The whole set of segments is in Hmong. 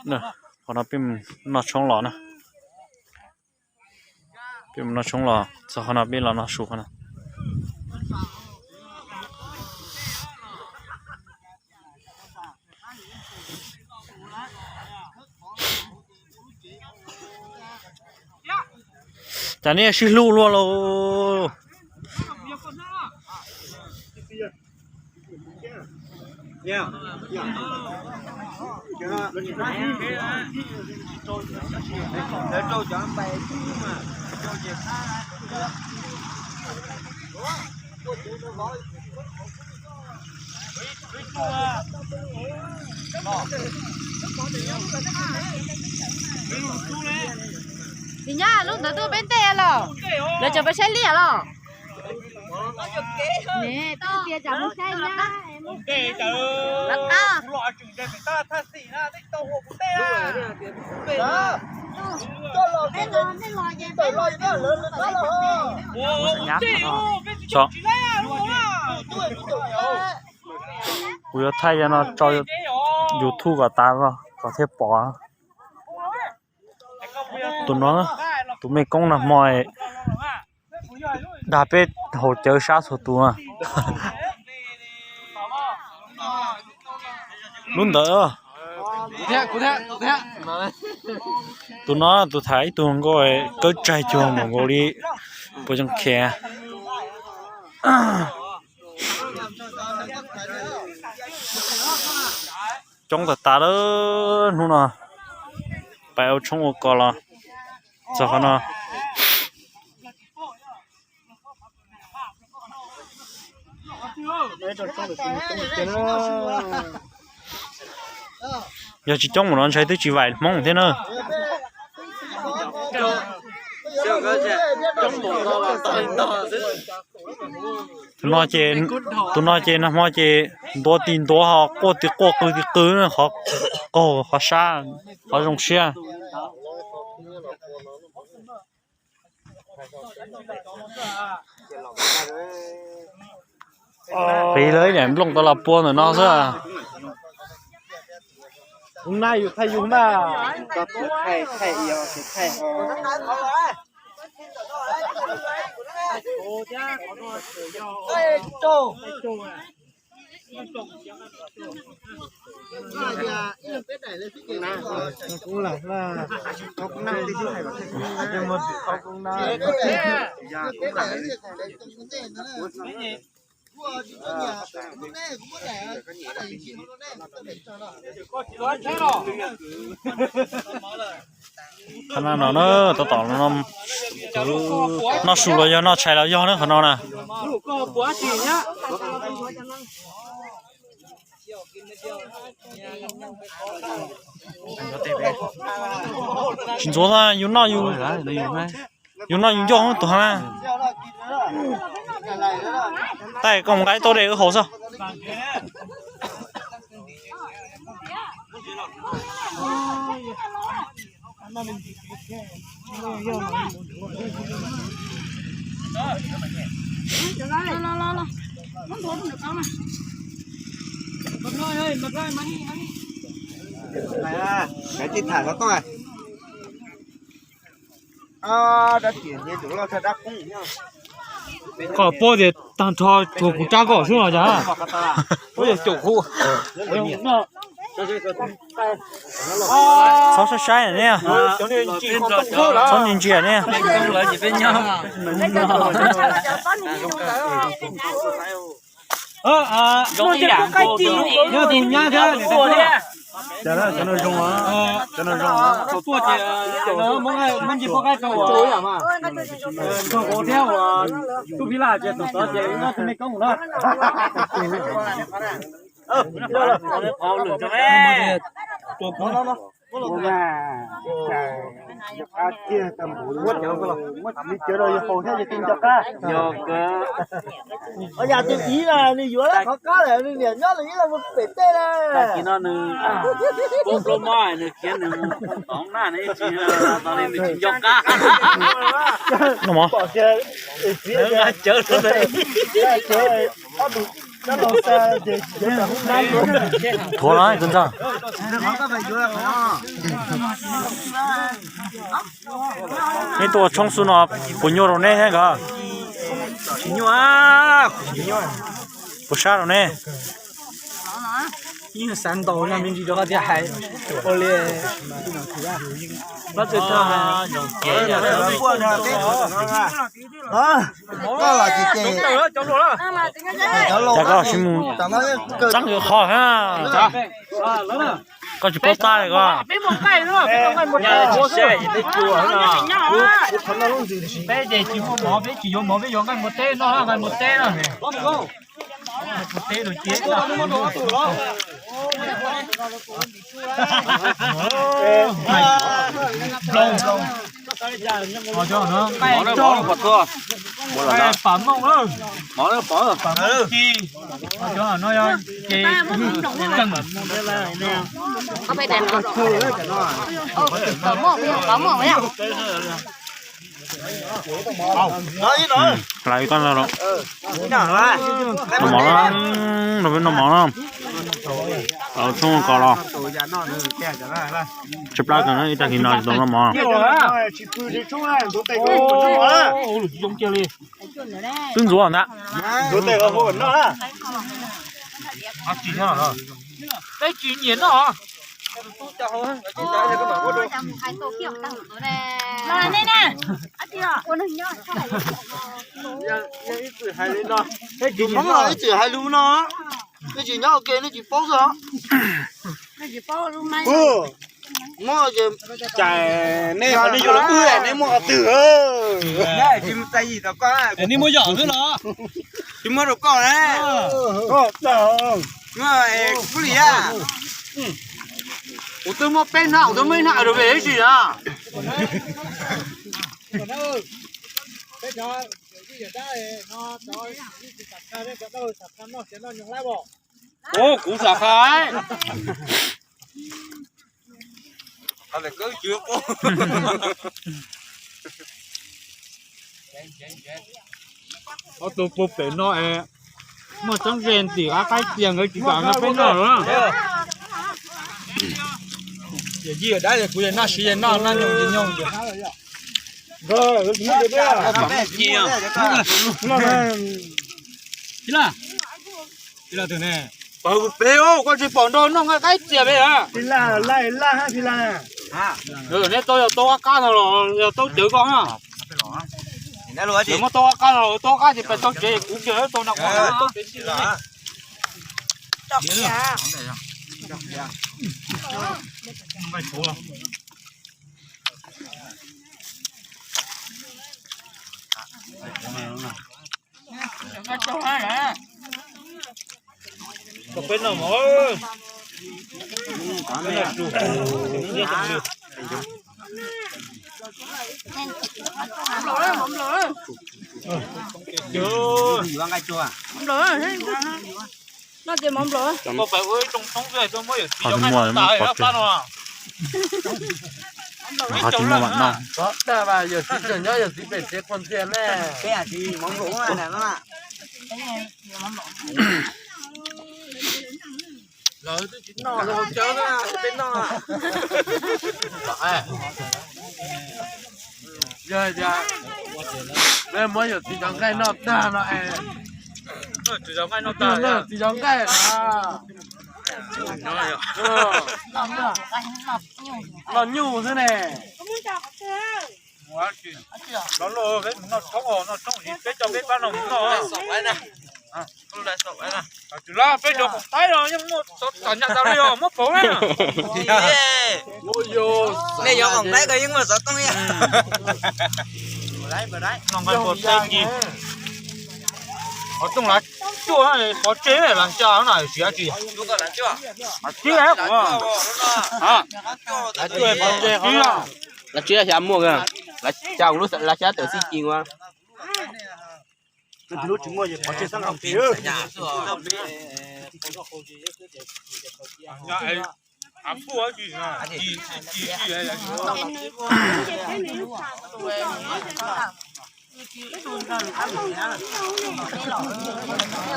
Qhov no peb mus noj tshoob los na. Peb mus noj tshoob los txog qhov no peb los noj su qhov no. Cas nej sib hlub luaj lauj. Tsis nyob lub ntawd tuaj peb ntej los, lawv tseem peb saib liaj los. Twb tias tsam mus saib nyab. Kuv yuav thaij no tso YouTube kom tas kom thiaj pom. Tus no, tus me koob nag hmo dag peb haus cawv sab txhua tus. Lub ntawd, tus no tus tham ib tug nkauj kawb tsaig cuag npaum nkaus li puas zoo khiav. Coob tas tas lawm hnub no, pais ua tshoob ua kos los txog qhov no. Yog tsis coob mus no ntshai twb tsis vaim Hmoob thiab na. No ces, tus no ces nag hmo ces ntuav ti ntuav ho quaj ti quaj qw ti qw, qhov qaug qhov sab, qhov zoo siab. Qiv lawv ib daim nplooj tau los pua ntawm no xwb. Qhov no no na, tab tom no, noj su los yog noj tshais los yog na qhov no na. Tsis ntxuav, yus noj yus, yus noj yus ncauj tus ha. Taij koj mus nqa ib tau dej wb haus xwb. Koj puab tias tag nrho tsuas kuv rab koj xwb los cas? Puab yog caum kuv. Txhob saib saib ne, txhob ntsia ntsia ne. Muab ntsis pub qaib rau, cov no zoo, cov no zoo. Muab ntsis pub qaib rau, nrog kuv thiab uas tub phij laj ces tus tod ces nyob tus me koob na. Muab cov no yog haus thiab yog ti nco qab. Yog tus ib na nws yuav lawm qhov qab lawm, nws niam nyob nws ib leeg mus pem tej na. Tag kis no nws poob plaub mob nws khiav nws mus tom na nws tsis, nws tsis nco qab. Pom kiag txiv, ob tug Thuav no tus ntxawg. Nej tuaj ua tshoob xwb no puas nyuaj rau neb thiab nkawd? Puas sab rau neb? Yeej xav ntaus no me ntsis rau qhov tias hais ua li. Koj los tsis ces cov laus sib mus txeeb yuav qhov thiab. Koj tsis paub tab li koj. Peb ces tsis muaj mov, peb tsis yuav mov, peb yuav nqaij npua teb no, nqaij npua teb no. Nqaij npua teb no ces nqaij pam mooj, pam mooj ci, cov no ces tseem Hlais koj no los. Noj mov no, noj mov no. Txhob kos los. Tshaib plab kawg na, ib tag kis no tsis tau noj mov. Twb ntxuav ntag. Peb tsis nyiam noj. Ib txwm hais lus no, nej tsis nyob ua ke nej tsis paub xwb os. Muab ces cais nej qhov nej yuav los wb, nej muaj qhov twg? Nej muaj yom xwb los? Tsis muab rau koj na. Koj li a. Kuv twb muab peb hnab, kuv twb muab ib hnab rau peb ib si na. Ua kuv xam qhov. Ob tug puag pem no es muaj txheeb ze ntim qab qaib txias nkawd tsis kam nrog peb noj lawm. Yawm yij yawm dab kuv yawm noj siv yawm noj, noj nyoos ces nyoos ces. Pawg pem, koj tsis pom nrog noj nqaij qaib txias pem a? Neb tau yog tau qab qab no los yog tau cawv koj na. Yog muab tau qab qab no, tau qab ces pes tau tsev, kuv kiag tau no, tau tsev xwb. Peb noj mov. Koj pais ua ib rooj tshoob xwb, muab yawm txiv cov nqaij no tas pab no. Qhov tsis muaj mam noj. Dag mas yawm txiv tseem nyob yawm txiv pem tsev quas ntxias ne. Lawv twb tsis noj, lawv haus cawv na, peb noj. Yog tias muab yawm txiv cov nqaij noj tag no es, yawm txiv cov nqaij noj nyuj xwb ne. Los los peb mus noj tshoob os, noj tshoob es peb coj peb pab no mus noj. Tsis los peb cov koom taib los yeej muaj txom nyem tas li os, muab pauv na. Nej cov koom taib ko yeej muaj xov tooj. Noj nqaij npua teb ci. Qhov rooj lav cuaj, qhov tseg lav xya na, siav tsis. Lav tsib kuv, lav tsib xya muaj, lav xya kuv lub lav xya tawm xij ci ua.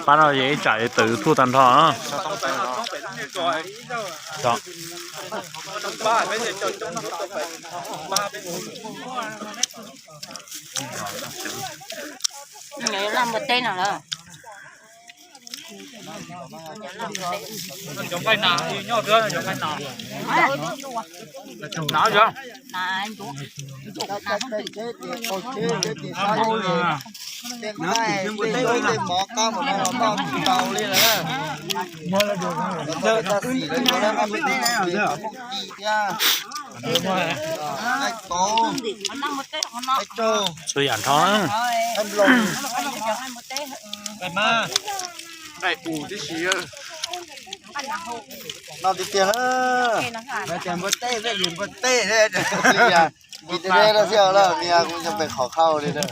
Pab no yog ib tsam twv thuj tag nrho na. Txhua yam nrho. No tiag tiag na. Npua teb, npua teb, vim tias no xwb los mas kuv cov pem qhov khau li na.